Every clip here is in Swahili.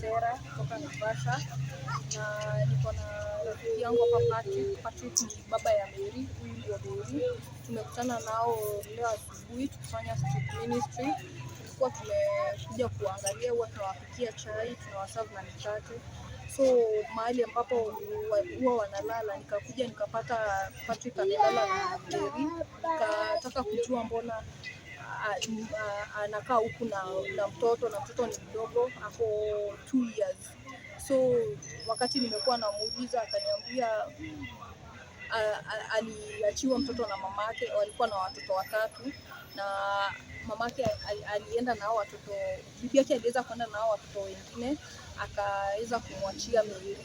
Sarah kutoka Naivasha na niko na rafiki yangu hapa Patrick. Patrick ni baba ya Mary, huyu ndio Mary. Tumekutana nao leo asubuhi tukifanya street ministry. Tulikuwa tumekuja kuangalia, huwa tunawapikia chai, tunawaserve na mikate. So mahali ambapo huwa wanalala, nikakuja nikapata Patrick amelala na Mary, nikataka kujua mbona anakaa huku na mtoto na mtoto ni mdogo ako 2 years. So wakati nimekuwa namuuliza akaniambia aliachiwa mtoto na mamake, walikuwa na watoto watatu na mamake alienda na hao watoto, bibi yake aliweza kwenda na hao watoto wengine akaweza kumwachia Mary,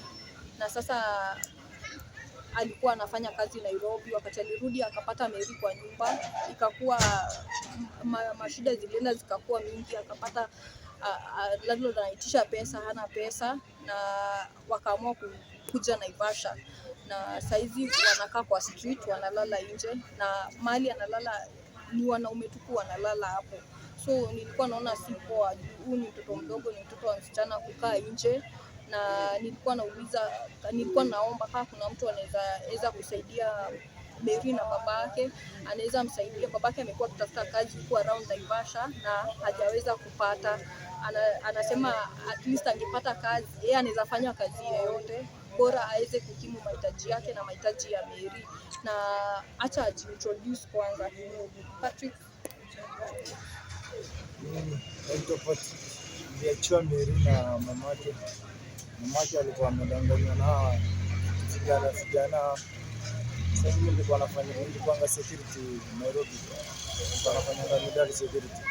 na sasa alikuwa anafanya kazi Nairobi. Wakati alirudi akapata Mary kwa nyumba, ikakuwa mashida zilienda zikakuwa mingi, akapata landlord anaitisha pesa, hana pesa, na wakaamua kuja Naivasha, na saizi wanakaa kwa street, wanalala nje, na mahali analala ni wanaume tupu wanalala hapo. So nilikuwa naona si poa, juu huyu ni mtoto mdogo, ni mtoto wa msichana kukaa nje, na nilikuwa nauliza, nilikuwa naomba kama kuna mtu anaweza weza kusaidia Mary na babake, anaweza msaidia. Babake amekuwa akitafuta kazi huku around Naivasha na hajaweza kupata. Anasema at least angepata kazi, yeye anaweza fanya kazi yoyote bora aweze kukimu mahitaji yake na mahitaji ya Mary. Na acha ajiintroduce kwanza. Patrick. Mimi naitwa Patrick. Niliachiwa Mary na mamake. Mamake alikuwa amedanganywa na hawa vijana vijana. Sasa mimi nilikuwa nafanya, nilikuwa security Nairobi. Nilikuwa nafanya military security.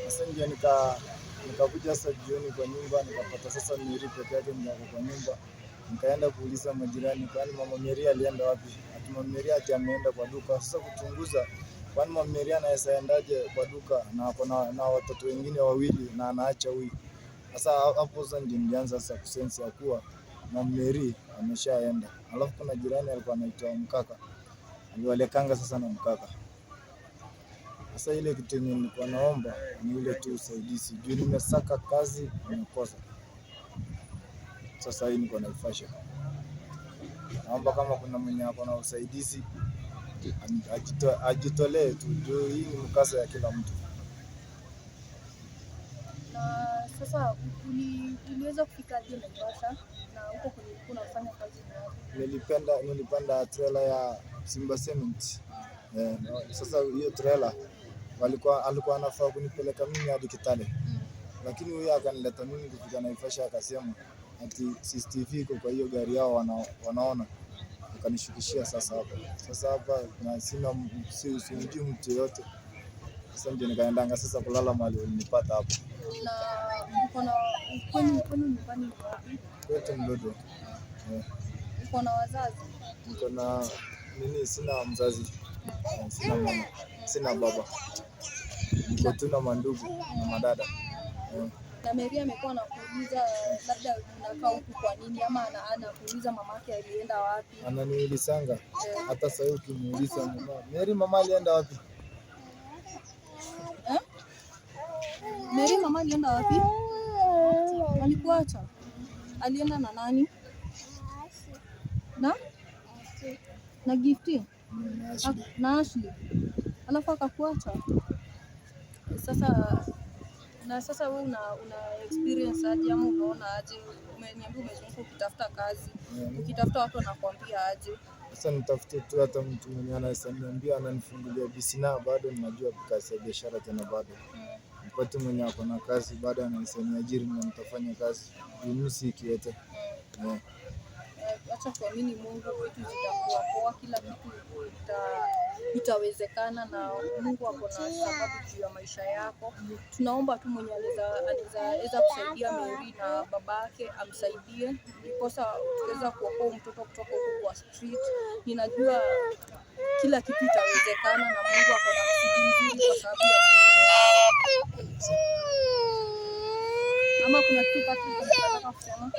Sasa ndio nikakuja sasa jioni kwa nyumba, nikapata sasa Mary peke yake ndio ako kwa nyumba. Nikaenda kuuliza majirani, kwani mama Mary alienda wapi? Ati mama Mary ati ameenda kwa duka. Sasa kuchunguza, kwani mama Mary anaweza endaje kwa duka na ako na watoto wengine wawili na anaacha huyu? Sasa hapo sasa ndio nilianza sasa kusense ya kuwa mama Mary ameshaenda. Alafu kuna jirani alikuwa anaitwa Mkaka, aliwalekanga sasa na Mkaka. Sasa ile kitu yenye nilikuwa naomba ni ile tu usaidizi, juu nimesaka kazi nimekosa. Sasa hii niko Naivasha, naomba kama kuna mwenye ako na usaidizi ajitolee tu, juu hii ni mkasa ya kila mtu. Na sasa uliweza kufika aje Naivasha na huko kwenye ulikuwa unafanya kazi ni wapi? Nilipanda trailer ya Simba Cement. Eh, sasa hiyo trailer alikuwa anafaa kunipeleka mimi hadi Kitale, lakini huyo akanileta mimi kufika Naivasha, akasema ati CCTV iko kwa hiyo gari yao wanaona, akanishukishia sasa hapa. Sasa hapa na sina simjui mtu yoyote. Sasa ndio nikaendanga sasa kulala mahali walinipata hapo. Na uko na kwenu nyumbani ni wapi? Kwetu Mlodwa. Eh, Uko na wazazi? Niko na nini, sina mzazi, eh, sina mama, sina baba, niko tu na mandugu na madada. Eh. Na Mary amekuwa anakuuliza labda unakaa huku kwa nini, ama anakuuliza mamake alienda wapi? Ananiulizanga hata sasa hivi ukimuuliza mama Mary, mama alienda wapi? Eh? Mary mama alienda wapi? Alikuacha? Alienda na nani? Na Gifty? Ashley. Na Ashley. Alafu akakuacha. Sasa na sasa wewe una experience aje ama unaona aje? Umeniambia umezunguka ukitafuta kazi. Ukitafuta watu wanakuambia aje? Sasa nitafute tu hata mtu mwenye anaweza niambia ananifungulia bisina, bado ninajua kazi ya biashara tena bado nipate mwenye ako na kazi bado anaweza niajiri na nitafanya kazi juu si kiwete. Eh. Acha kuamini Mungu, vitu zitakuwa poa, kila kitu itawezekana na Mungu ako na sababu juu ya maisha yako. Tunaomba tu mwenye anaweza kusaidia Mary na babake amsaidie, ndiposa tuweza kuokoa mtoto kutoka huko kwa street. Ninajua kila kitu itawezekana na Mungu ako na kusudi mzuri kwa sababu ya maisha yao. Ama kuna kitu Patrick unataka kusema?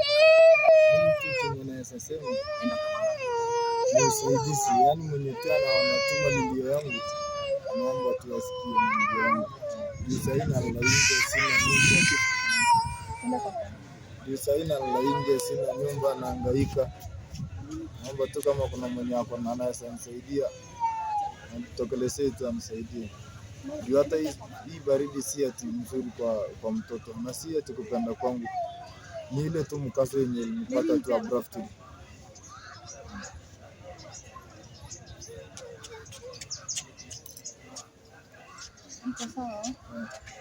Mimi kitu chenye naweza sema Enda kwa mama. ni usaidizi, yaani mwenye tu anatuma lilio yangu, naomba tu asikie lilio yangu. Juu sahii nalala nje, sina nyumba. Enda kwa mama. Juu sahii nalala nje, sina nyumba, nahangaika. Naomba tu kama kuna mwenye ako na anaweza nisaidia, anitokelezee tu anisaidie. Juu hata hii baridi si ati mzuri kwa mtoto, na si ati kupenda kwangu, ni ile tu mkaso yenye ilinipata tu abruptly. Mko sawa? Eh.